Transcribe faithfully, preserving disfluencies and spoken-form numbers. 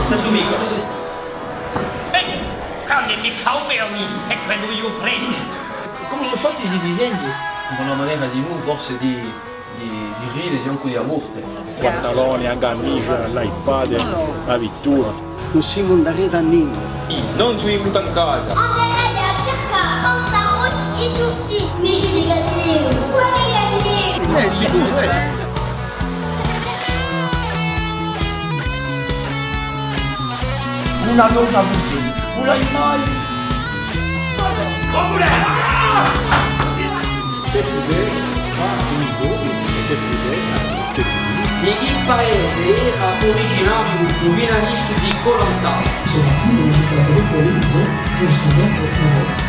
Tantu micca. Eh, quandu mi cau bè, è quandu eiu premu. Cumu sò fatti sti disegni? Una manera di, forse di, di, di ride, sì ancu di a morte. Pantaloni, a camisgia, l'iPad, a vittura. Ùn simu in arretu à nimu. Ùn sò venutu in casa. Anderete à circà pantaloni è tuffi. Amici di Galileu. Quale Galileu? Eh, sicuru, eh. Una donna cusì, ùn l'hai mai. Oppure... Che pudè, ma un giornu, che pudè, che pudè. Di chì paese era originariu u finalistu di Koh-Lanta? Soprattuttu per il caso di Koh-Lanta, questo non è